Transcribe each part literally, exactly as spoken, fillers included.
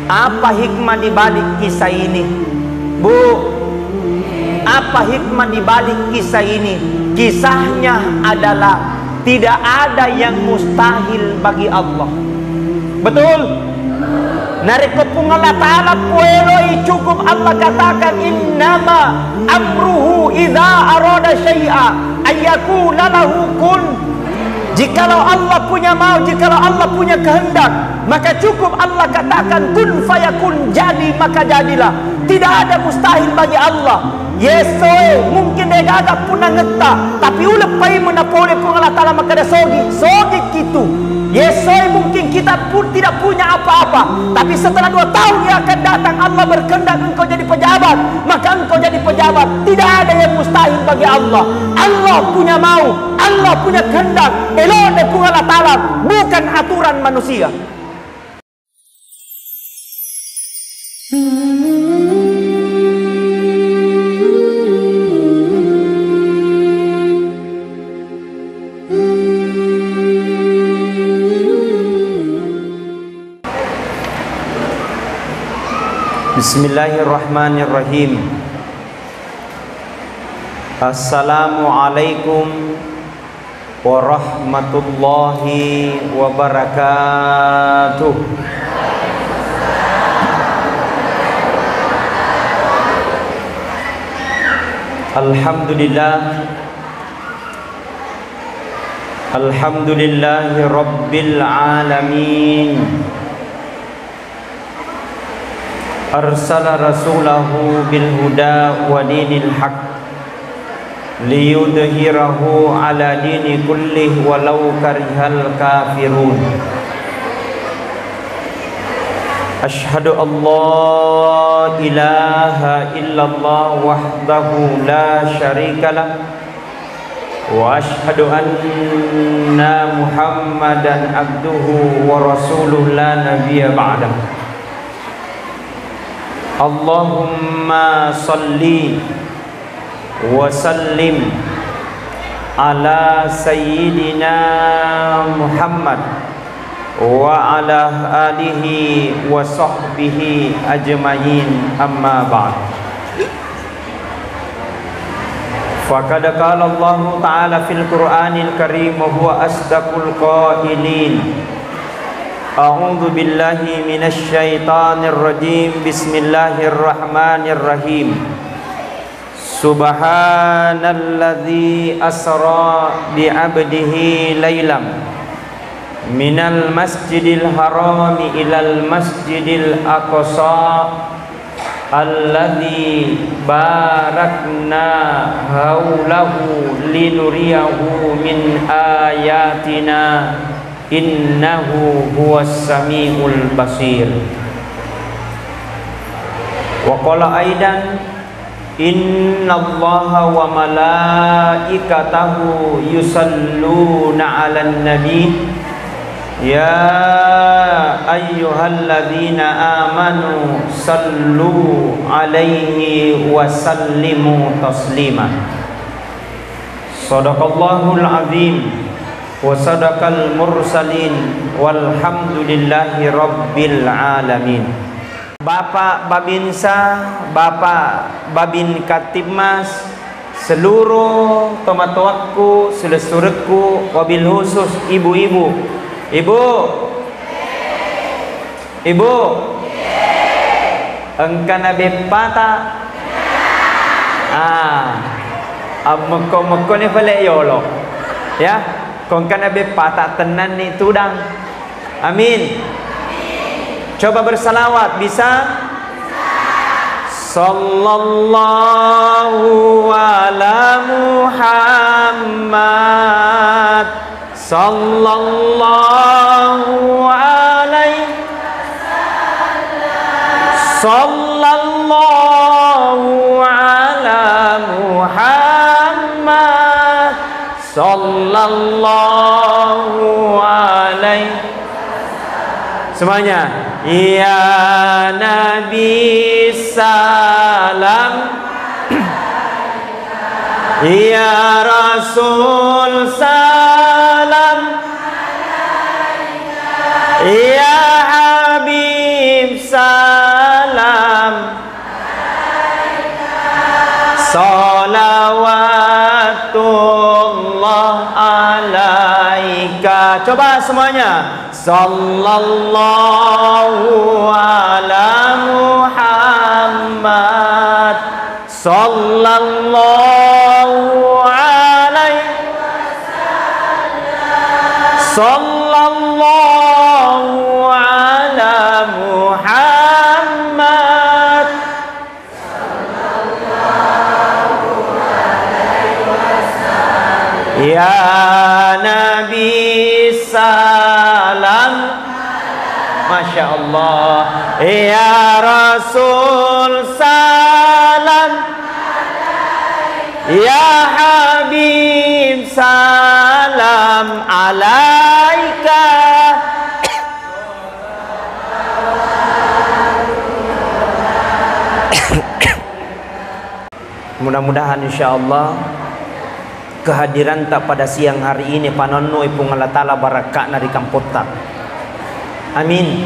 Apa hikmah di balik kisah ini? Bu, apa hikmah di balik kisah ini? Kisahnya adalah tidak ada yang mustahil bagi Allah. Betul? Narekko Puang Allah Ta'ala poeloi, cukup Allah katakan, "Innama amruhu idza arada syai'a ayyakula lahu kun." Jikalau Allah punya mau, jikalau Allah punya kehendak, maka cukup Allah katakan, "Kun fayakun," jadi maka jadilah. Tidak ada mustahil bagi Allah. Yesoe mungkin degaga punangetta, tapi uleng paimeng napole Puang Allah Ta'ala makkeda sogi, sogi kitu. Yesoe mungkin kita pun tidak punya apa-apa, tapi setelah dua tahun yang akan datang Allah berkehendak engkau jadi pejabat, maka engkau jadi pejabat. Tidak ada yang mustahil bagi Allah. Allah punya mau, Allah punya kehendak. Elone Puang Allah Ta'ala, bukan aturan manusia. Bismillahirrahmanirrahim. Assalamualaikum warahmatullahi wabarakatuh. Alhamdulillah. Alhamdulillahi rabbil alamin. Arsala rasulahu bil huda wa dinil haq liyudhhirahu ala dini kullih walau karihal kafirun. Asyhadu an la ilaha illallah wahdahu la syarikalah, wa asyhadu anna Muhammadan abduhu wa rasuluh la nabiyya ba'dah. Allahumma salli wa sallim ala sayyidina Muhammad wa ala alihi wa sahbihi ajmain, amma ba'd. Faqad qala Allahu ta'ala fil Qur'anil Karim wa huwa asdaqul qailin. A'udzu billahi minasy syaithanir rajim. Bismillahirrahmanirrahim. Subhanalladzi asra bi 'abdihi lailam minal masjidil harami ilal masjidil aqsa alladzi barakna haulahu linuriyahu min ayatina innahu huwas samiul basir. Wa qala aidan, innallaha wa malaikatahu yusalluna 'alan nabi, ya ayyuhalladzina amanu sallu 'alaihi wa sallimu taslima. Shadaqallahul azim wa shadaqal mursalin, walhamdulillahi rabbil alamin. Bapak Babinsa, Bapak Babin Kamtibmas, seluruh tomatoakku, silessurekku, wabil khusus ibu-ibu. Ibu. Ibu. Engkana beppata. Ah. Ammekko-mekkoni pale yolo. Ya. Ko engkana beppata tennanni tudang. Amin. Coba bersalawat, bisa? Sallallahu ala Muhammad. Sallallahu alaihi. Sallallahu ala Muhammad. Sallallahu alaihi. Semuanya. Ya Nabi salam. Ya Rasul salam. Ya Habib Coba semuanya. Sallallahu ala Muhammad. Sallallahu alaihi. Sallallahu ala Muhammad. Ya Nabi salam. Masya Allah. Ya Rasul salam. Ya Habib salam alaika. Mudah-mudahan, insya Allah, kehadiranta pada siang hari ini panonnoi Puang Allah Ta'ala barakka'na ri kampotta. Amin.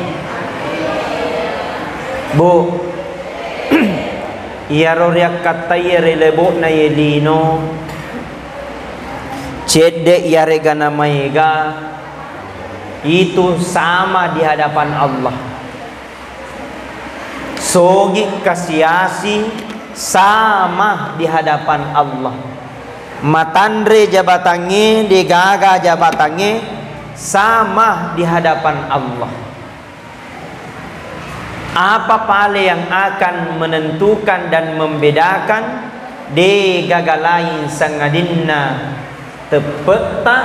Bu, iyaro riakkattaiye ri lebo'na ye lino, cedde' iyarega namaega, itu sama di hadapan Allah. Sogi kasi-asi sama di hadapan Allah. Matanre jabatangnge, degaga jabatangnge, sama di hadapan Allah. Apa pale yang akan menentukan dan membedakan? Degaga lain sangadinna teppe'ta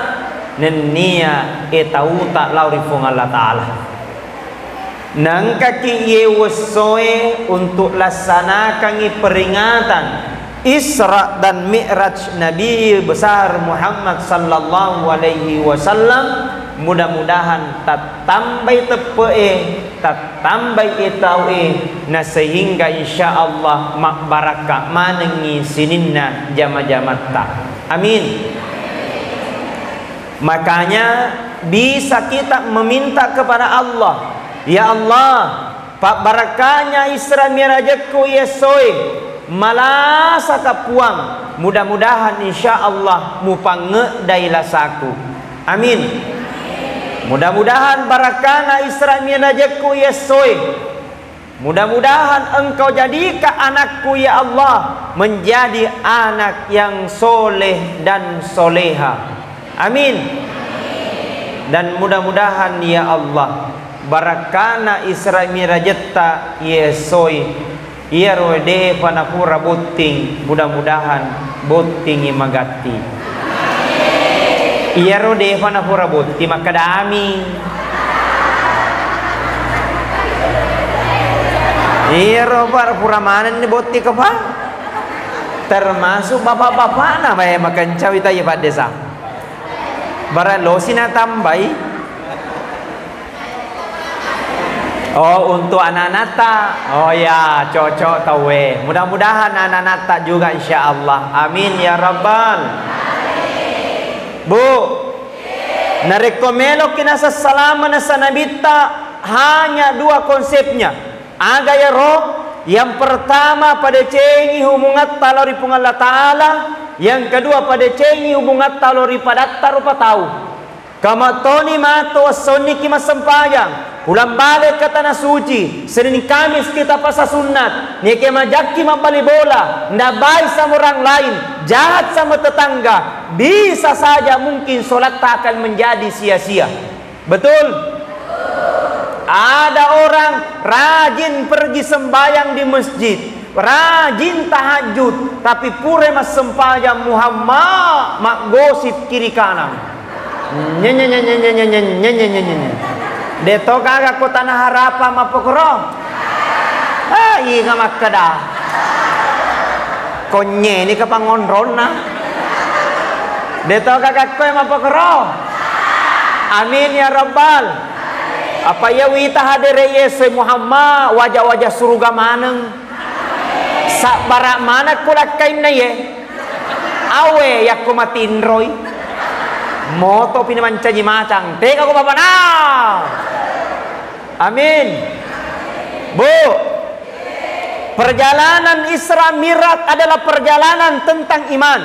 nennia e tauta lao ri Puang Allah Ta'ala. Naengkaki iye uessoe untuk lassanakangi peringatan Isra dan Mi'raj Nabi besar Muhammad sallallahu alaihi wasallam. Mudah-mudahan tattambai teppe'e, tattambai e tau'e, na sehingga insya Allah mabbarakka manengngi sininna jama-jamatta. Amin. Makanya bisa kita meminta kepada Allah, "Ya Allah, pabbarakanya Isra Mi'rajekku iye essoe, malasaka Puang, mudah-mudahan insya Allah mupangeddai lasaku." Amin. Mudah-mudahan barakana Isra Mi'rajekku iye essoe, mudah-mudahan Engkau jadika anakku, ya Allah, menjadi anak yang soleh dan soleha. Amin. Dan mudah-mudahan, ya Allah, barakana Isra Mi'rajetta iye essoe, iyaro de'pa napura botting, mudah-mudahan bottingi magatti. Iyaro de'pa napura botting, makkadami. Iyaro, Pak, pura manenni botting, Pak. Termasuk bapak-bapakna mae makancawi taiye, Pak Desa. Bara losi natambai. Oh, untuk anak-anakta. Oh ya, cocok tauwe. Mudah-mudahan anak-anakta juga, insya Allah. Amin ya rabbal. Bu, narekko meloki nasassalama nasa nabitta, hanya dua konsepnya. Aga iyaro? Yang pertama, padecengi hubungatta lao ri Puang Allah Ta'ala. Yang kedua, padecengi hubungatta lao ri padatta rupa tau. Kamattoni matu essonniki massempajang, ulambale ke tanah suci, Senin Kamis kita pasa sunnat, neke majakki mabbali bola, ndabai sama orang lain, jahat sama tetangga, bisa saja mungkin solatta akan menjadi sia-sia. Betul? Ada orang rajin pergi sembahyang di masjid, rajin tahajud, tapi pura massempajang Muhammad, maggosip kiri kanan. Nyenyenyenyenyenyenyenyenyenyenyenyenyen. De to gaga ko Tanah Harapan mappokoro? Ah, inga makkeda. Konyeni ke pangonronna. De to gaga ko mappokoro? Amin ya rabbal. Apa iya wita hadere Yesu Muhammad, wajah-wajah suruga maneng. Sabbara maneng ku lakkainna ye. Awe yakko matinroi. Moto pi mancaji macang. Tega ko bapana. Amin. Bu, perjalanan Isra Mi'raj adalah perjalanan tentang iman.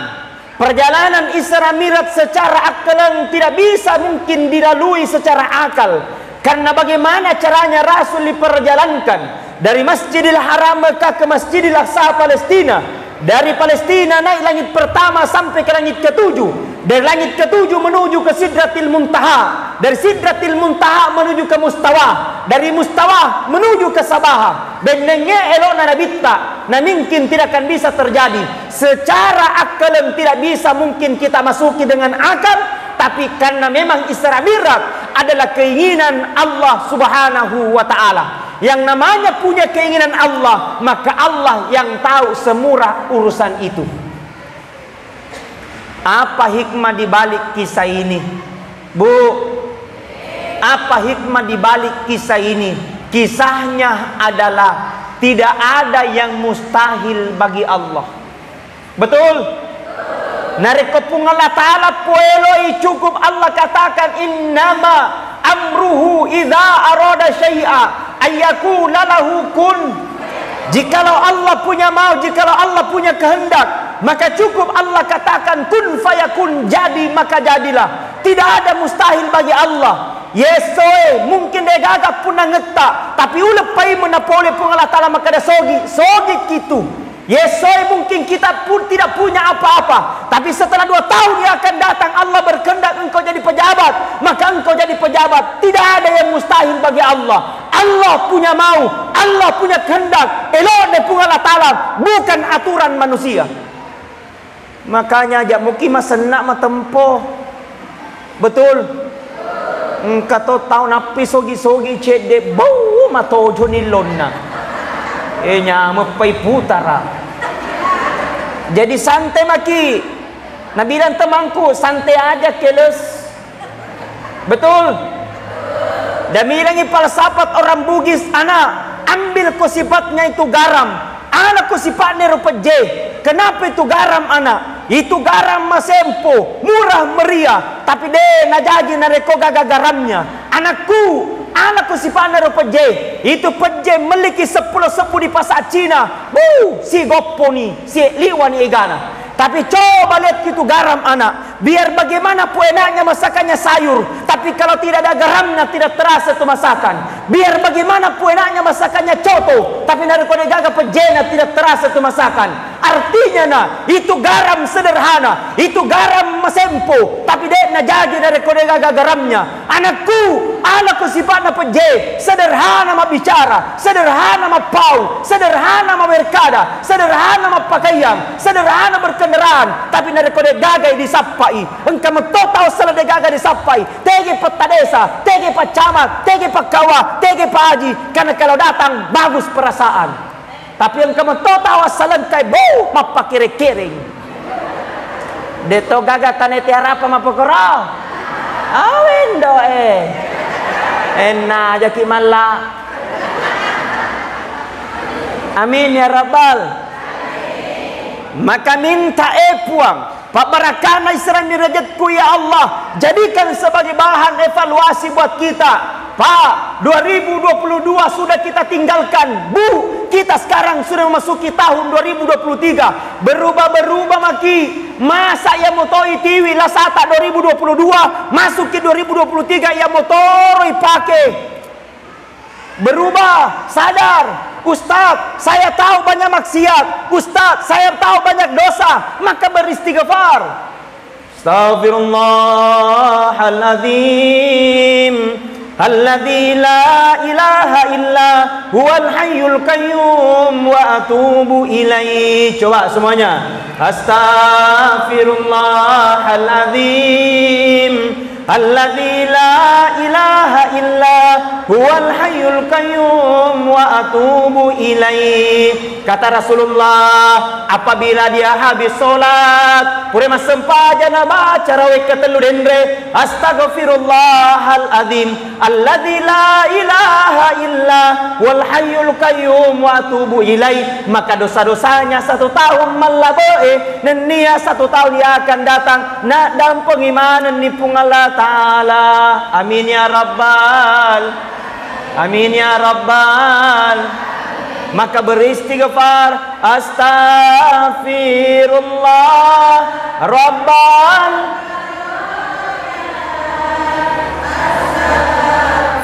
Perjalanan Isra Mi'raj secara akal tidak bisa mungkin dilalui secara akal. Karena bagaimana caranya Rasul diperjalankan dari Masjidil Haram Mekah ke Masjidil Aqsa Palestina, dari Palestina naik langit pertama sampai ke langit ketujuh, dari langit ketujuh menuju ke Sidratil Muntaha, dari Sidratil Muntaha menuju ke Mustawa, dari Mustawa menuju ke Sabaha. Bennengnge elo'na Nabitta, namingkin tidak akan bisa terjadi. Secara akal tidak bisa mungkin kita masuki dengan akal, tapi karena memang Isra Mi'raj adalah keinginan Allah Subhanahu wa Ta'ala. Yang namanya punya keinginan Allah, maka Allah yang tahu semua urusan itu. Apa hikmah di balik kisah ini? Bu, apa hikmah di balik kisah ini? Kisahnya adalah tidak ada yang mustahil bagi Allah. Betul? Narekko Puang Allah Ta'ala poeloi, cukup Allah katakan, "Innama amruhu idza arada syai'a ayyakula lahu kun." Jikalau Allah punya mau, jikalau Allah punya kehendak, maka cukup Allah katakan, "Kun fayakun," jadi maka jadilah. Tidak ada mustahil bagi Allah. Yesoe, mungkin degaga punangetta, tapi uleng paimu napole Puang Allah Ta'ala makkeda sogi, sogi kitu. Yesoe, mungkin kita pun tidak punya apa-apa, tapi setelah dua tahun yang akan datang, Allah berkehendak engkau jadi pejabat, maka engkau jadi pejabat. Tidak ada yang mustahil bagi Allah. Allah punya mau, Allah punya kehendak. Elo'na Puang Allah Ta'ala, bukan aturan manusia. Makanya aja muki masenna matempo. Betul? Engka to tau nappi sogi-sogi cedde, bau matojo nillonna. E, nyameppai putara. Jadi santai maki. Nabilang temangku, santai aja, keles. Betul? Dan bilangi falsafat orang Bugis, anak, ambil ko sifatnya itu garam. Anak ko sifatnya ro pejje. Kenapa itu garam, anak? Itu garam masempo, murah meriah, tapi de najaji narekko gaga garamnya. Anakku, anak ko sifatnya ro pejje. Itu pejje meliki seppulo sebbu di pasar Cina. Bu, si gopponi, si liwani egana. Tapi coba lihat itu garam, anak. Biar bagaimana pun enaknya masakannya sayur, tapi kalau tidak ada garamnya, tidak terasa itu masakan. Biar bagaimana pun enaknya masakannya coto, tapi narekko degaga pejjena, tidak terasa itu masakan. Artinya, nah, itu garam sederhana, itu garam masempo, tapi de najaji narekko degaga garamnya. Anakku, alako sifatna pejje, sederhana mabbicara, sederhana mappau, sederhana mawerkada, sederhana mappakaiang, sederhana berkendaraan, tapi narekko degagai disappai, engka metto tau sala degaga disappai, tege petta desa, tege paccamat, tege pakkawa, tege paji, karena kalau datang bagus perasaan. Tapi engka metto tau assalengkai, bau, mappakere-kereng. De to gaga tane tiarapa mappokoro. Awendo e. Enna jaki malla. Amin ya rabbal. Maka minta e Puang, pabbarakana Isra Mi'rajku, ya Allah, jadikan sebagai bahan evaluasi buat kita. Pak, dua ribu dua puluh dua sudah kita tinggalkan. Bu, kita sekarang sudah memasuki tahun dua ribu dua puluh tiga. Berubah-berubah maki. Masa iya motoi tiwi lasata dua ribu dua puluh dua, masuki dua ribu dua puluh tiga iya motoroi pake. Berubah, sadar. Ustaz, saya tahu banyak maksiat. Ustaz, saya tahu banyak dosa. Maka beristighfar. Astaghfirullahaladzim. Alladzi la ilaha illa huwal hayyul qayyum wa atubu ilaih. Coba semuanya. Astaghfirullahaladzim. Alladzi la ilaha illa huwal hayyul qayyum wa atubu ilaih. Kata Rasulullah, apabila dia habis sholat, pura massempajang, nabaca rawekka tellu denre, astaghfirullahal adzim, alladzi la ilaha illa huwal hayyul qayyum wa atubu ilaih, maka dosa-dosanya satu tahun mallaboe, nennia satu tahun yang akan datang, naddampengi manenni Puang Allah Ta'ala. Amin ya rabbal, amin ya rabbal. Maka beristighfar, "Astaghfirullah Rabbal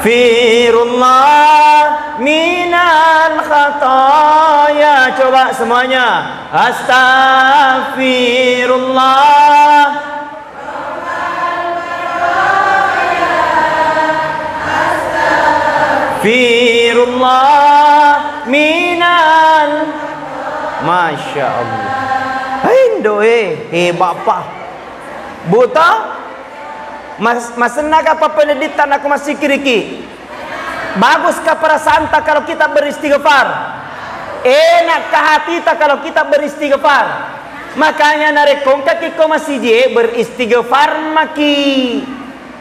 firullah minal khataya." Coba semuanya. Astaghfirullah. Firullah minal. Masya Allah. Hai, Indo, eh. Eh, Bapak. Buta? Mas-, masenna ka pappeneddittanna ko massikiriki? Baguska perasaanta kalau kita beristighfar? Enakkah hatita kalau kita beristighfar? Makanya narekko engkaki ko masiji e, beristighfar maki.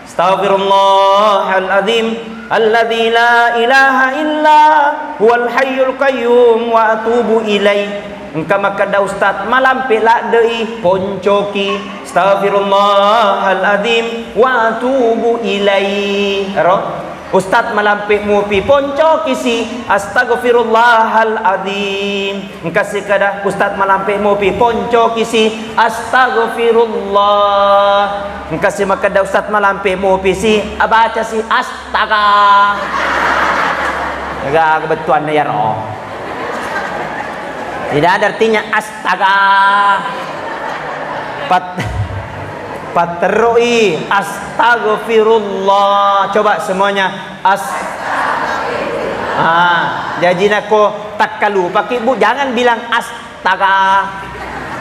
Astaghfirullahal adzim alladzi la ilaha illa huwal hayyul qayyum wa atubu ilaih. Engka makkeda, "Ustaz, malampe ladde'i, poncoki. Astaghfirullahal adzim wa atubu ilaih." Ero? Ustaz malampe mupi, poncoki si, "Astaghfirullahal adzim." Engka si kada, "Ustaz malampe mupi, poncoki si, astaghfirullah." Engka si makkeda, "Ustaz malampe mupi si, abaca si, astaga." Aga bettuanna iyaro. Tidak ada artinya astaga. Pat-, patterroi, "Astaghfirullah." Coba semuanya, "As-," ah, jaji nako takkalupaki, Bu, jangan bilang, "Astaga."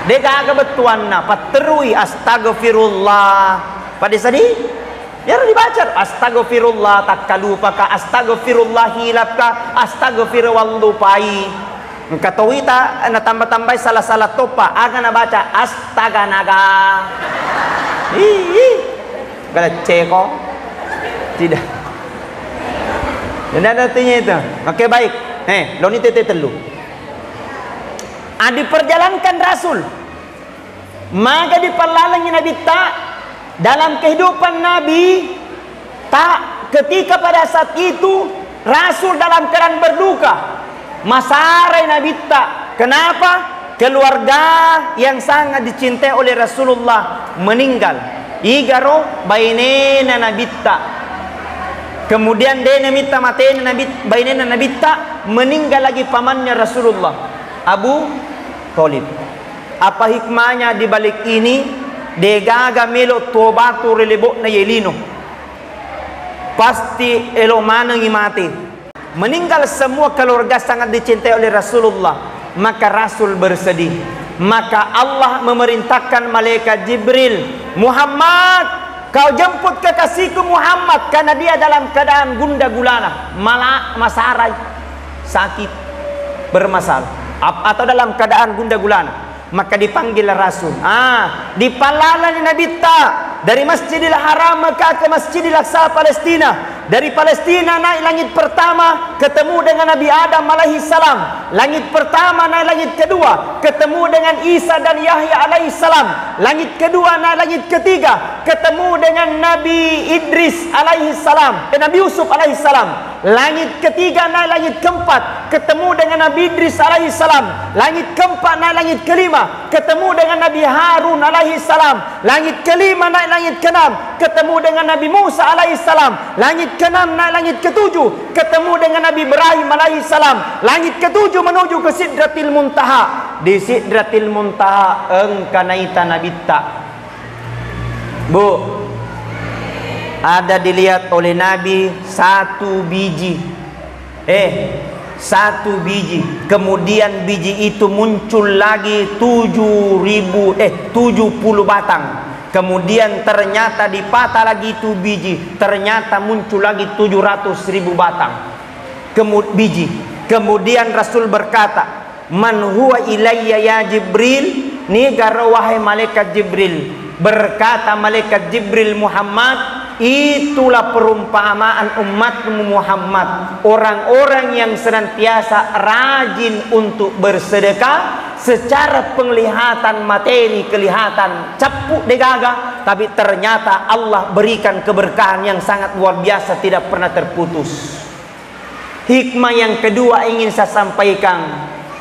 Degaga bettuanna, patterroi, "Astaghfirullah." Pada sedih? Iyaro dibaca, "Astaghfirullah takkalupaka, astaghfirullah hilapka, astaghfirullah lupai." Engka towita natamba-tambai sala-sala toppa, aga nabaca, "Astaga naga." Ih, ih. Galecceko. Tidak. Tidak ada artinya itu. Oke, baik. Eh, loni tete tellu. Ah, diperjalankan Rasul. Maka dipallalengi Nabitta dalam kehidupan Nabi, tak, ketika pada saat itu Rasul dalam keadaan berduka, masarai Nabitta. Kenapa? Keluarga yang sangat dicintai oleh Rasulullah meninggal. Igaro bainena Nabitta. Kemudian de Nabitta matena Nabi, bainena Nabitta, meninggal lagi pamannya Rasulullah, Abu Thalib. Apa hikmahnya di balik ini? Degaga melo tuo batu ri lebo'na ye lino. Pasti elo manengi mate. Meninggal semua keluarga sangat dicintai oleh Rasulullah. Maka Rasul bersedih. Maka Allah memerintahkan malaikat Jibril, "Muhammad, kau jemput kekasihku Muhammad, karena dia dalam keadaan gunda gulana, mala-, masarai, sakit, bermasalah, ap-, atau dalam keadaan gunda gulana." Maka dipanggil Rasul. Ah, dipallalengi Nabitta dari Masjidil Haram Mekah ke Masjidil Aqsa Palestina. Dari Palestina naik langit pertama, ketemu dengan Nabi Adam alaihi salam. Langit pertama naik langit kedua, ketemu dengan Isa dan Yahya alaihi salam. Langit kedua naik langit ketiga, ketemu dengan Nabi Idris alaihi salam, eh, Nabi Yusuf alaihi salam. Langit ketiga naik langit keempat, ketemu dengan Nabi Idris alaihi salam. Langit keempat naik langit kelima, ketemu dengan Nabi Harun alaihi salam. Langit kelima naik langit keenam, ketemu dengan Nabi Musa alaihi salam. Langit keenam naik langit ketujuh, ketemu dengan Nabi Ibrahim alaihi salam. Langit ketujuh menuju ke Sidratil Muntaha. Di Sidratil Muntaha engka naita Nabitta. Bu, ada dilihat oleh Nabi satu biji. Eh, satu biji. Kemudian biji itu muncul lagi tujuh ribu, eh, tujuh puluh batang. Kemudian ternyata dipatah lagi itu biji. Ternyata muncul lagi tujuh ratus ribu batang. Kemu-, biji. Kemudian Rasul berkata, "Man huwa ilayya ya Jibril?" Nigaro wahai malaikat Jibril? Berkata malaikat Jibril, "Muhammad, itulah perumpamaan umatmu Muhammad, orang-orang yang senantiasa rajin untuk bersedekah, secara penglihatan materi kelihatan cappu degaga, tapi ternyata Allah berikan keberkahan yang sangat luar biasa, tidak pernah terputus." Hikmah yang kedua ingin saya sampaikan,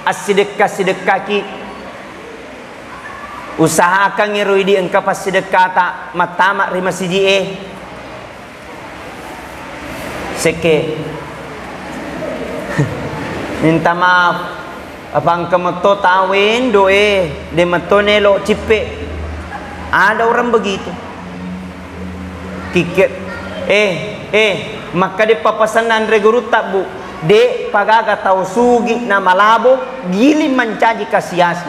assidekka-sidekkaki. Usahakan ero idi engka passidekkata mattama ri masiji'e. Sekke. Minta maaf. Apa engka metto tau endo'e, de metto nelo cippe. Ada orang begitu. Kikke, eh, eh, makkeda papasenna anre gurutta, Bu. De pagaga tau sugi na malabo, giling mancaji kasiasi.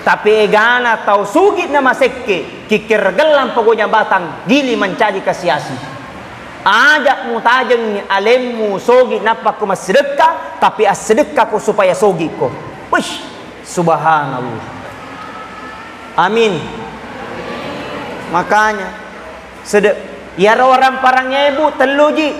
Tapi egana tau sugi na masekke, kikkere gellang pogo jabatang, giling mancaji kasiasi. Aja mutajengngi alemmu sogi nappa ko massidekka, tapi assidekkako supaya sogiko. Wish, subhanallah. Amin. Makanya, sede-, iyaro orang parang ebu, telluji,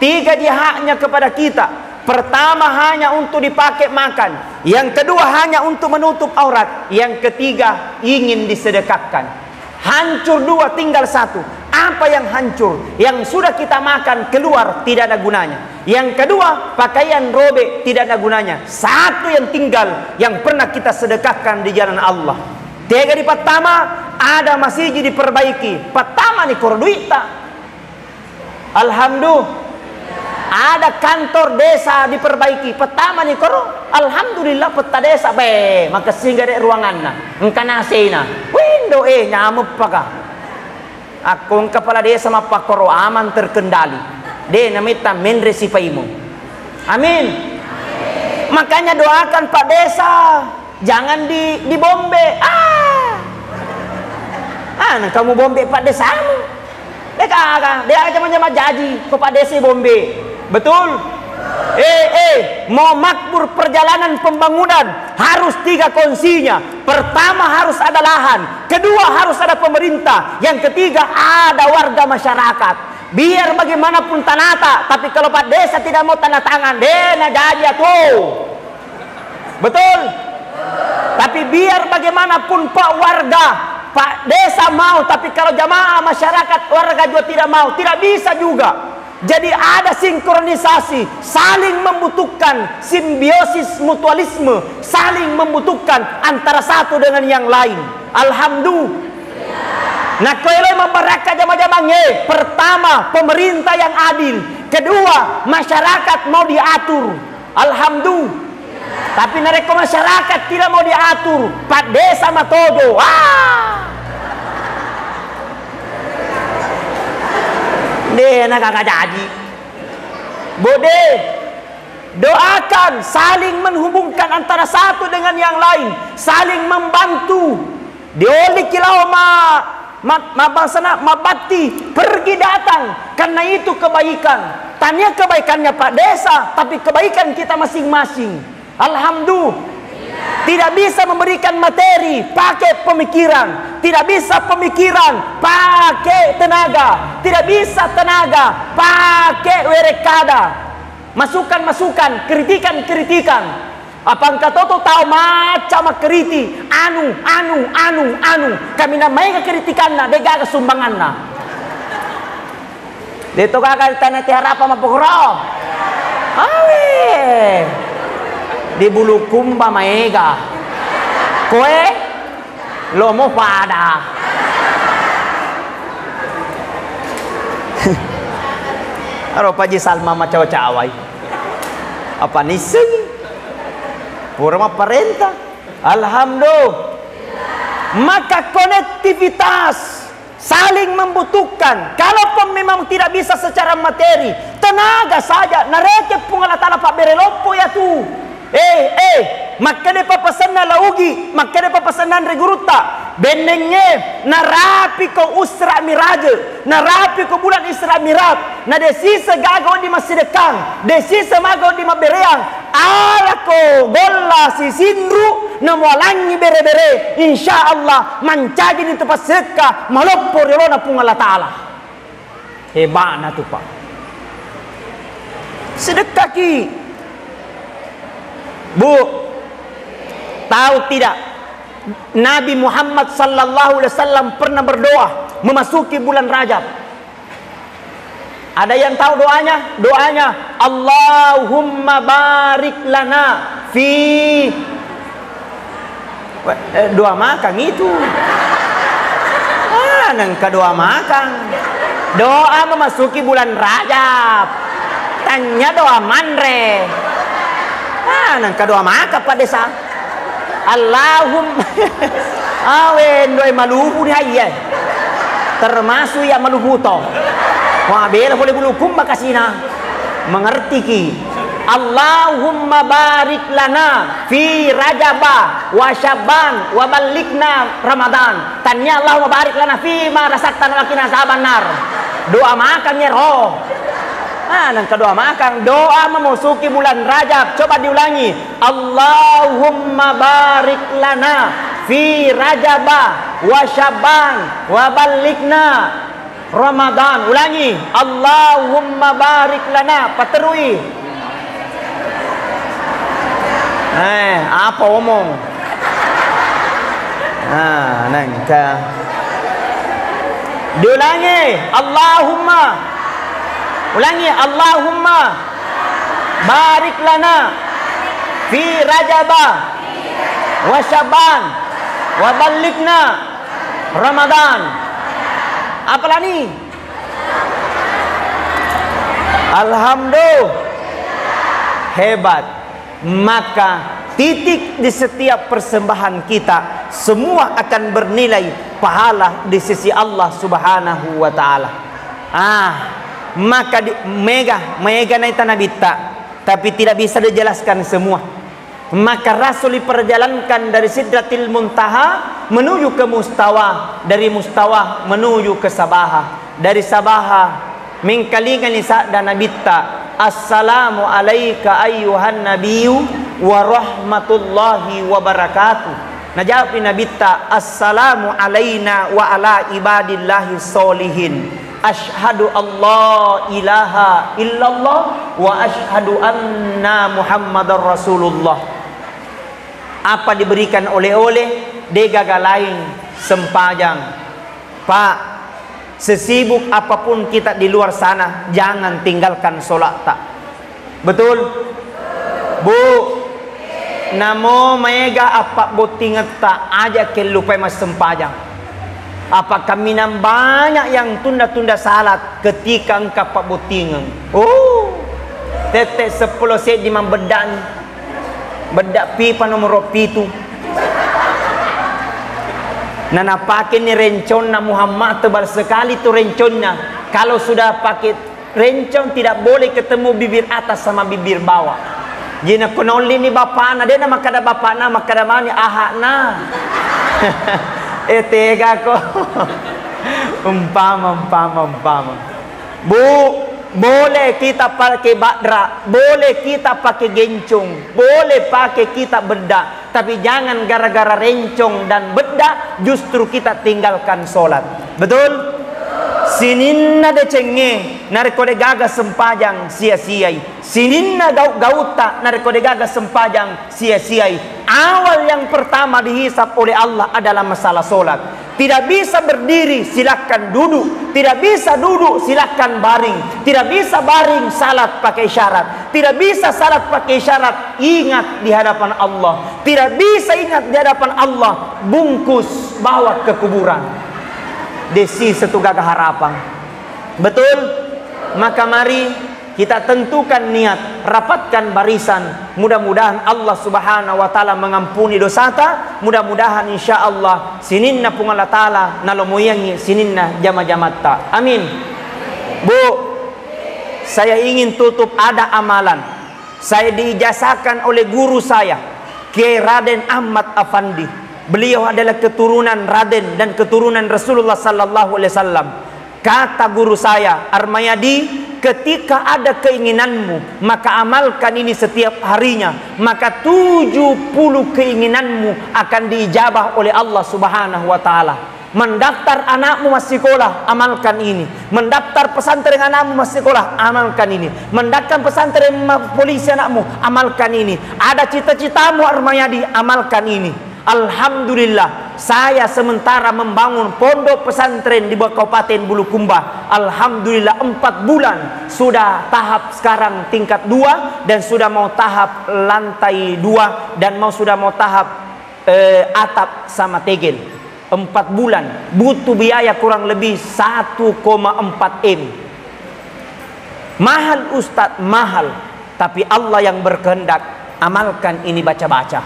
tiga ji haknya kepada kita. Pertama, hanya untuk dipakai makan. Yang kedua, hanya untuk menutup aurat. Yang ketiga, ingin disedekahkan. Hancur dua, tinggal satu. Apa yang hancur? Yang sudah kita makan keluar, tidak ada gunanya. Yang kedua, pakaian robek, tidak ada gunanya. Satu yang tinggal, yang pernah kita sedekahkan di jalan Allah. Tega di pertama, ada masiji diperbaiki. Pertama ni koro duitta. Alhamdulillah. Ada kantor desa diperbaiki. Pertama ni koro, alhamdulillah, petta desa. Be, makessing gare ruanganna. Engka nasena. Window, eh, nyameppaka. Akko engka kepala desa mappakkoro aman terkendali. De nametta menre sipaimu. Amin. Makanya doakan Pak Desa, jangan di, dibombe. Ah. Ah, nang kamu bombe Pak Desamu. De kaga, de aja manja majaji ko Pak Desa bombe. Betul? Eh, eh, mau makmur perjalanan pembangunan harus tiga kuncinya. Pertama harus ada lahan, kedua harus ada pemerintah, yang ketiga ada warga masyarakat. Biar bagaimanapun tanata, tapi kalau Pak Desa tidak mau tanda tangan, de najaji atu. Betul? Tapi biar bagaimanapun Pak warga, Pak Desa mau, tapi kalau jamaah masyarakat warga juga tidak mau, tidak bisa juga. Jadi ada sinkronisasi, saling membutuhkan, simbiosis mutualisme, saling membutuhkan antara satu dengan yang lain. Alhamdulillah. Nakko eloi mabarakka jama-jamangnge, pertama, pemerintah yang adil, kedua, masyarakat mau diatur. Alhamdulillah. Tapi narekko masyarakat tidak mau diatur, Pak Desa matodo. Ah! De na gaga jaji. Bode, doakan, saling menghubungkan antara satu dengan yang lain, saling membantu. Dioliki lao ma-, ma-, mabbangsana, mabatti, pergi datang, karena itu kebaikan. Tania kebaikannya Pak Desa, tapi kebaikan kita masing-masing. Alhamdulillah. Tidak bisa memberikan materi, pakai pemikiran. Tidak bisa pemikiran, pakai tenaga. Tidak bisa tenaga, pakai werekkada. Masukan-masukan, kritikan-kritikan. Apa engka toto tau macca makkriti, anu, anu, anu, anu. Kaminang maega kritikanna, de gaga sumbanganna. De to gaga tana tiharapa mapogoro. Awe. Di Bulukumba maega. Koe Lomo pada. Aro Paji Salma macawa-cawai. Apa nisseng? Pura mapparenta. Alhamdulillah. Maka konektivitas, saling membutuhkan. Kalaupun memang tidak bisa secara materi, tenaga saja. Nareke Puang Allah Taala pabbere loppo ya tu. Eh, eh, makkeda papasenna laugi, makkeda papasenna anre gurutta. Bennengnge, narapiko Usra Miraje, narapiko bulan Isra Miraj, na desise gaga wedding massidekkang, desise maga wedding mabbereang, alako golla sisinru, namualangi bere-bere, insya Allah, mancajini tu passekka, maloppo ri olona Puang Allah Ta'ala. Heba'na tu, Pak. Sedekkaki. Bu, tahu tidak, Nabi Muhammad sallallahu alaihi wasallam pernah berdoa memasuki bulan Rajab. Ada yang tahu doanya? Doanya, "Allahumma barik lana fi," eh, doa makan itu. Ah, nengka doa makan. Doa memasuki bulan Rajab. Tanya doa manre. Ah, nengka doa makan, Pak Desa. Allahum-, awe, ndoe maluhu ni hayye. Termasuk ya maluhu to. Wah, bela pole bulukum makasina. Mengerti ki. Allahumma barik lana fi Rajaba wa Syabban wa ballighna Ramadan. Tania Allahumma barik lana fi ma razaqtana wa qina azabannar. Doa makan ya roh. Ah, nengka doa makan. Doa memasuki bulan Rajab. Coba diulangi. Allahumma barik lana fi Rajaba wa Syabban wa ballighna Ramadan. Ulangi. Allahumma barik lana. Paterui. Eh, apa omong? Ah, nengka. Diulangi. Allahumma. Ulangi. Allahumma barik lana fi Rajaba wa Syabban wa ballighna Ramadan. Apalani? Alhamdulillah. Hebat. Maka titik di setiap persembahan kita, semua akan bernilai pahala di sisi Allah Subhanahu wa Ta'ala. Ah, maka di, mega, mega naita nabitta, tapi tidak bisa dijelaskan semua. Maka Rasul diperjalankan dari Sidratil Muntaha menuju ke Mustawa, dari Mustawa menuju ke Sabaha, dari Sabaha mengkalingani sabda Nabitta, "Assalamu alaika ayyuhan nabiyyu wa rahmatullahi wa barakatuh." Najawabni Nabitta, "Assalamu alaina wa ala ibadillahi solihin. Asyhadu alla ilaha illallah wa asyhadu anna Muhammadar Rasulullah." Apa diberikan oleh-oleh, degaga lain sempajang. Pak, sesibuk apapun kita di luar sana, jangan tinggalkan sholat, tak? Betul? Bu, namo maega appabbottingetta, aja kellupai massempajang. Apa kaminang banyak yang tunda-tunda salat ketika engka pabbottingeng. Oh, tette seppulo seddi mambedda ni. Bedda pipa nomoro pitu. Nanapake ni renconna Muhammad, tebal sekali tu renconna. Kalau sudah pakai rencong tidak boleh ketemu bibir atas sama bibir bawah. Jina ko naollini bapakna, dena makkada bapakna, makkada mani ahakna. Eh, tega ko. Umpama, umpama, umpama. Bu, boleh kita pakai badra, boleh kita pakai gencong, boleh pakai kita bedda, tapi jangan gara-gara rencong dan bedda justru kita tinggalkan sholat. Betul? Sininna decengnge, narekko degaga sempajang, sia-siai. Sininna gau-, gautta, narekko degaga sempajang, sia-siai. Awal yang pertama dihisab oleh Allah adalah masalah sholat. Tidak bisa berdiri, silakan duduk. Tidak bisa duduk, silakan baring. Tidak bisa baring, salat pakai isyarat. Tidak bisa salat pakai isyarat, ingat di hadapan Allah. Tidak bisa ingat di hadapan Allah, bungkus, bawa ke kuburan. Desi setugaga harapang. Betul? Maka mari kita tentukan niat, rapatkan barisan. Mudah-mudahan Allah Subhanahu wa Ta'ala mengampuni dosata. Mudah-mudahan, insya Allah, sininna Puang Allah Ta'ala nalomoiyangngi sininna jama-jamatta. Amin. Bu, saya ingin tutup, ada amalan. Saya diijazahkan oleh guru saya, Kiai Raden Ahmad Afandi. Beliau adalah keturunan Raden dan keturunan Rasulullah sallallahu alaihi wasallam. Kata guru saya, "Armayadi, ketika ada keinginanmu, maka amalkan ini setiap harinya, maka tujuh puluh keinginanmu akan diijabah oleh Allah Subhanahu wa Ta'ala." Mendaftar anakmu massikola, amalkan ini. Mendaftar pesantren anakmu massikola, amalkan ini. Mendaftar pesantren ma-, polisi anakmu, amalkan ini. Ada cita-citamu, Armayadi, amalkan ini. Alhamdulillah, Saya sementara membangun pondok pesantren di Kabupaten Bulukumba. Alhamdulillah, empat bulan sudah tahap sekarang tingkat dua dan sudah mau tahap lantai dua dan mau, sudah mau tahap, eh, atap sama tegel. Empat bulan butuh biaya kurang lebih satu koma empat M. Mahal, Ustadz, mahal. Tapi Allah yang berkehendak, amalkan ini baca-baca.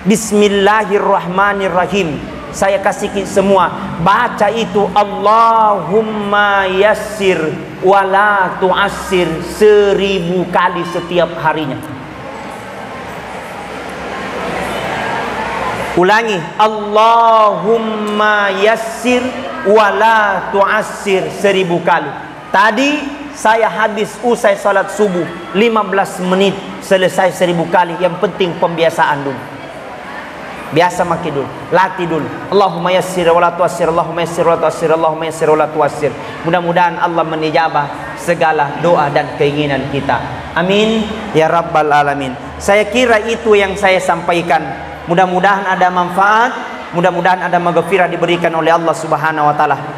Bismillahirrahmanirrahim. Saya kasih ki semua. Baca itu, "Allahumma yassir wala tu'assir" seribu kali setiap harinya. Ulangi, "Allahumma yassir wala tu'assir" seribu kali. Tadi saya habis usai salat subuh, lima belas menit selesai seribu kali. Yang penting pembiasaan dulu. Biasa maki dulu, latih dulu. "Allahumma yassir wa la tuassir, Allahumma yassir wa la tuassir, Allahumma yassir wa la tuassir." Mudah-mudahan Allah menijabah segala doa dan keinginan kita. Amin ya rabbal alamin. Saya kira itu yang saya sampaikan. Mudah-mudahan ada manfaat, mudah-mudahan ada maghfirah diberikan oleh Allah Subhanahu wa taala.